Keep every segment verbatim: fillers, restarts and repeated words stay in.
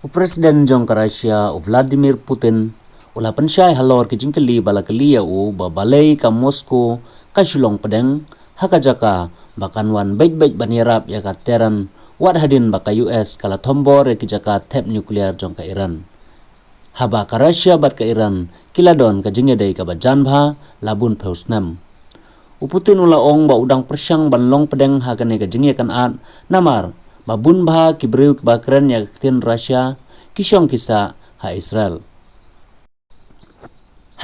U President jong ka Russia, u Vladimir Putin, u la pynshai halor ki jingkylli ba la kylli ïa u ba balei ka Moscow ka shu long pdeng ha ka jaka ba kan wan beit beit ban ïarap ïa ka Tehran, wat hadien ba ka U S ka la thombor ïa ki jaka thep nuclear jong ka Iran. Haba ka Russia bad ka Iran ki la don ka jingïadei kaba jan bha la bun phew snem. U Putin u la ong ba u dang pyrshang ban long pdeng ha kane ka jingïakynad, namar ba bun bha ki briew kiba kren ïa ka ktien Russia ki shong ki sah ha Israel.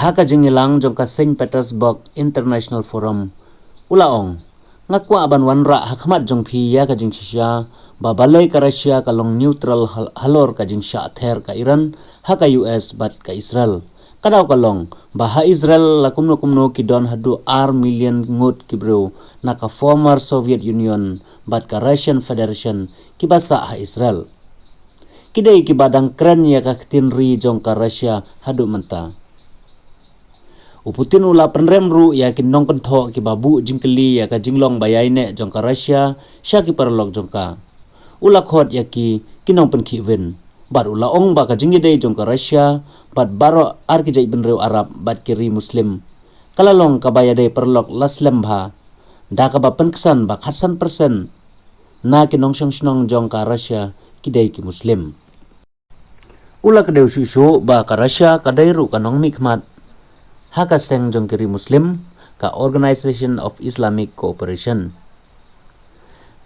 Ha ka jingïalang jong ka Saint Petersburg International Forum, u la ong, nga kwah ban wanrah ha khmat jong phi ïa ka jingshisha ba balei ka Russia ka long neutral hal-, halor ka jingshah ther ka Iran ha ka U S bad ka Israel. Ka daw ka long ba ha Israel la kumno kumno ki don haduh ar million ngut ki briew na ka former Soviet Union bad ka Russian Federation kiba sah ha Israel. Ki dei kiba dang kren ïa ka ktien ri jong ka Russia haduh mynta. U Putin u la pynrem ruh ïa ki nongkynthoh kiba buh jingkylli ïa ka jinglong ba ïaineh jong ka Russia sha ki paralok jong ka. U la khot ïa ki ki nongpynkhih win bad u la ong ba ka jingïadei jong ka Russia bad baroh ar ki jaitbynriew Arab bad ki ri Muslim ka la long kaba ïadei paralok la slem bha, da kaba pynksan ba khatsan persen na ki nongshong shnong jong ka Russia ki dei ki Muslim. U la kdew shuh shuh ba ka Russia ka dei ruh ka nongmihkhmat ha ka seng jong ki ri Muslim, ka Organization of Islamic Cooperation.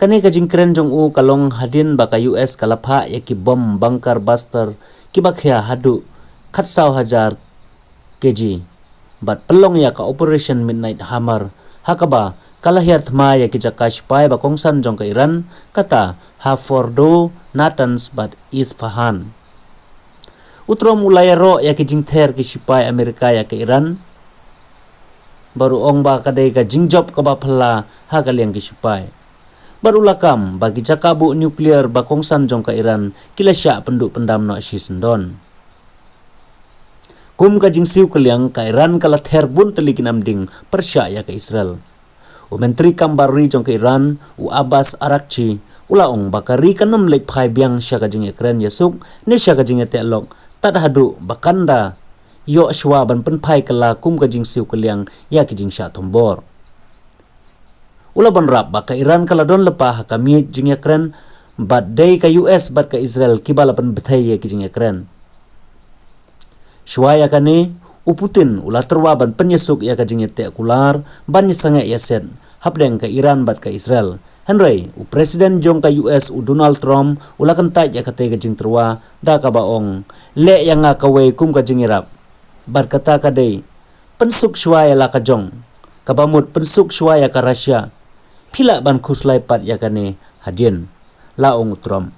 Kane ka jingkren jong u ka long hadien ba ka U S ka la phah ïa ki bom bunker buster kiba khia haduh khatsaw hajar K G bad pynlong ïa ka Operation Midnight Hammer, ha kaba ka la hiar thma ïa ki jaka sipai ba kongsan jong ka Iran, kata ha Fordo, Natanz bad Isfahan. U Trump u la ïaroh ïa ki jingther ki sipai Amerika ïa ka Iran bad u ong ba ka dei ka jingjop kaba phylla ha ka liang ki sipai. Bad u la kam ba ki jaka buh nuclear ba kongsan jong ka Iran ki la shah pynduh pyndam noh shisyndon. Kum ka jingsiew kylliang, ka Iran ka la ther bun tylli ki namding pyrshah ïa ka Israel. U Myntri Kam Bar Ri jong ka Iran, u Abbas Araghchi, u la ong ba ka ri kan ym leit phai biang sha ka jingïakren ïasuk ne sha ka jingïateh lok tad haduh ba kan da ïoh shuwa ban pynphai kylla kum ka jingsiew kylliang ïa ki jingshah thombor. U la wanrah ba ka Iran ka la don lypa ha ka miej jingïakren bad dei ka U S bad ka Israel kiba la pynbthei ïa ki jingïakren. Shuwa ïa kane, u Putin u la tyrwa ban pynïasuk ïa ka jingïateh kular ban ïasangeh ïaset hapdeng ka Iran bad ka Israel. Hynrei u President jong ka U S, u Donald Trump, u la kyntait ïa katei ka jingtyrwa da kaba ong, leh ïa nga kawei kum ka jingïarap. Bad kata ka dei, pynsuk shuwa ïa la ka jong, kaba mut pynsuk shuwa ïa ka Russia. Phi lah ban khuslai pat ïa kane hadien, la ong u Trump.